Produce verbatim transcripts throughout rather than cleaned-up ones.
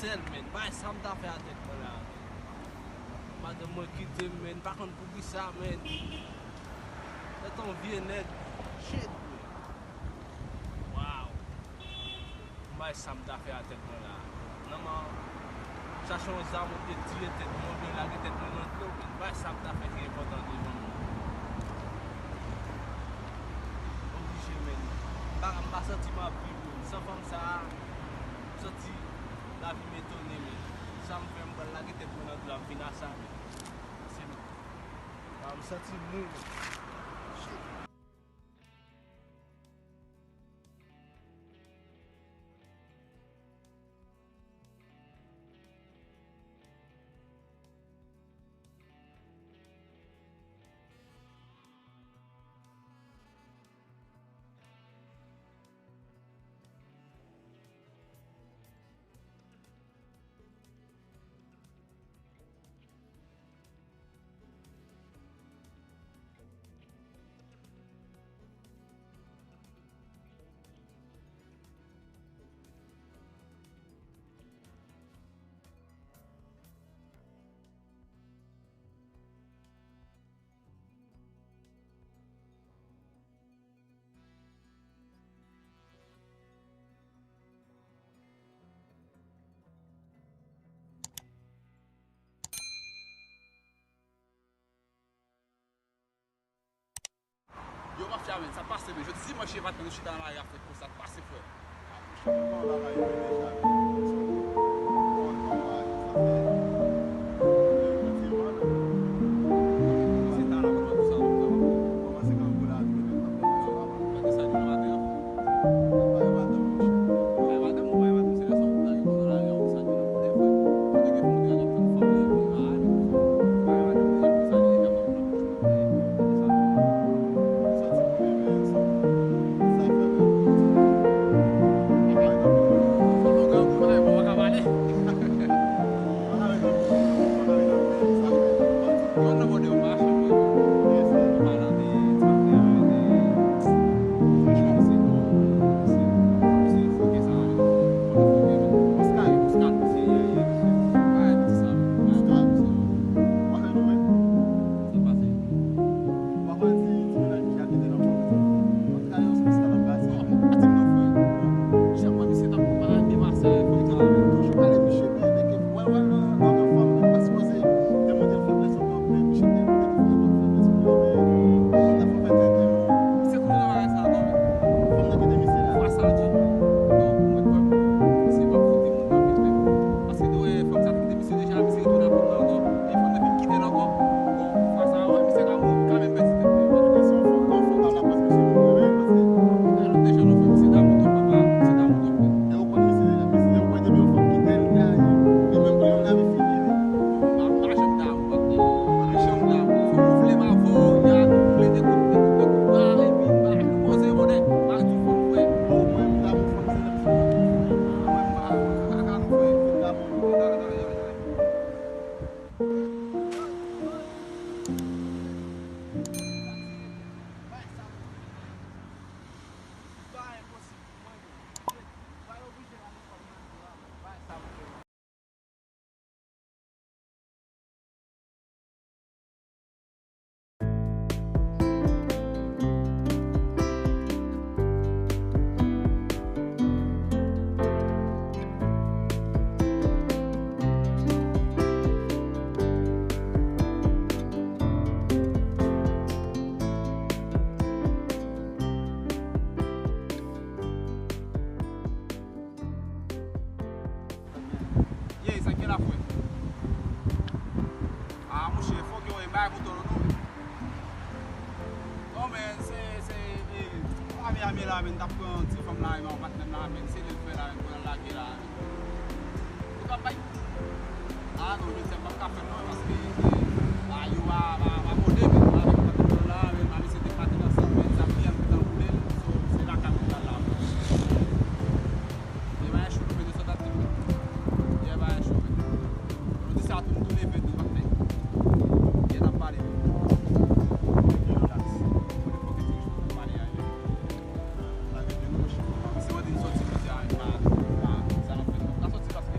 Sèl, men, bay sa m ta fè a tèt mwen la. Madanm mwen kite m, men, m pa konn poukisa, men. Tèt yon vye nèg. Shit, men. Wow. M bay sa m ta fè a tèt mwen la. Nan man, chache yon zam ou te tire tèt mwen, oubyen lage tèt mwen nan dlo, men. M bay sa m ta fè ki enpòtan devan mwen. Oblije, men. M pa, m pa santi m ap viv, men. San fanm sa a, m santi lavi m etone, men. Sa m fè, m pral lage tèt mwen nan dlo, m vin a sa, men. Se nou. Ah, m santi m mou, men. Shit. Yo, mafya, men, sa pase, men. Jodi dimanch, e pa t nou chita nan lari a fè konsa, sa pase, frè. Paske te wè fanm sa te kite misye deja, misye retounen ak fanm nan ankò, e fanm nan vin kite l ankò. Bon, fwa sa a, wè, misye ka mouri, li ka menm pèdi tèt li. Paske se yon fanm, yon fanm pa ka pòs misye moun renmen, paske nan lòt de jan nou fè misye damou twòp, papa, misye damou twòp, wi. E ou konn misye deja, misye, ou konn depi yon fanm kite l, li a, li menm pou li menm lavi fini, wi. M pa, m pa janm damou, patnè. M pa janm damou. Fò ou vle m avè w, y a nou plede kout, de kout, de kout, ba, epi m pa nou poze bonè. M pa di fanm, frè. Bon, mwen, m damou fanm, se lè m sou fanm, frè. Mwen, m pa, m pa ka nou, frè, m damou. Ye, sa k gen la, frè? Ah, monchè, fòk yo bay mouton nou, non, men. Non, men, se, se, e, ame, ame la, men, t ap pran ti fanm la, men, patnè m la, men, se li l fè la, men, pou l lage la, men. Ou ka bay? Ah, non, jodi a, m p ap ka fè l, non, paske, e, a, yo pa, pa, pa abòne, men, avèk patnè m la, men, ame se te pati ansanm, men, sa kliyan m te anboule l, so, se lakay mwen pral la, men. Ye bagay cho tou, men, de sa w t ap di m. Ye bagay cho, men. Nou di sa tou, m tou leve tou, patnè. Ye n ap pale tou. Relax. Pou de fòk ti jou pou pale a yo. Lage de nou, monchè. Misye mande n sòti, misye a, pa, pa, sa n ap fè. Nou ka sòti paske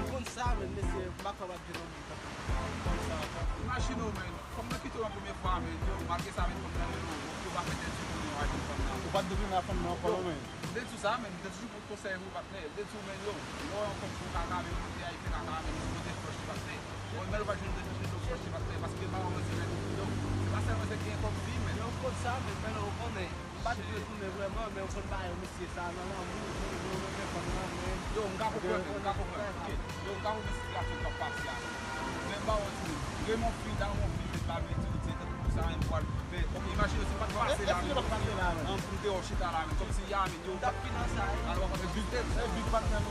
M konn sa, men mesye, m pa ka bat vye non. Imajine w, men, kòm mwen kite w an premye fwa, men, yo, malgre sa, men, fanm nan rele w, yo pa fè tèt di pou nou al jwenn fanm nan. Ou pa t dwe vin a fanm nan ankò, non, men. M te di w sa, men, m te toujou pote konsèy pou patnè. M te di w, men, yo, lè w wè yon fanm fè kaka, men, ou te ay fè kaka, men, ou pote fòs ti patnè. Bon, men, ou pa jwenn de chèche de fòs ti patnè, paske pa yon se, men, yo, se pa sèlman se gen kòm fi, men. Yo, m konn sa, men, men, ou konnen. M pa t vle tounen vrèman, men ou konn bagay mesye sa nan lanmou, ou konnen nou renmen fanm nan, men. Yo, m ka konprann, men, m ka konprann. Ok. Yo, m ka konprann sitiyasyon k ap pase a, men. Men m ba w di, renmen yon fi, ta renmen yon fi, men pa vle di ou se tankou sa, men pou al, men, ok, imajine si m pa t pase la, men, an, pou m te wè w chita la, men, kòmsi, ya, men, yo, m t ap fin nan sa, wi. Alò, w ap ap egziste. E big patnè m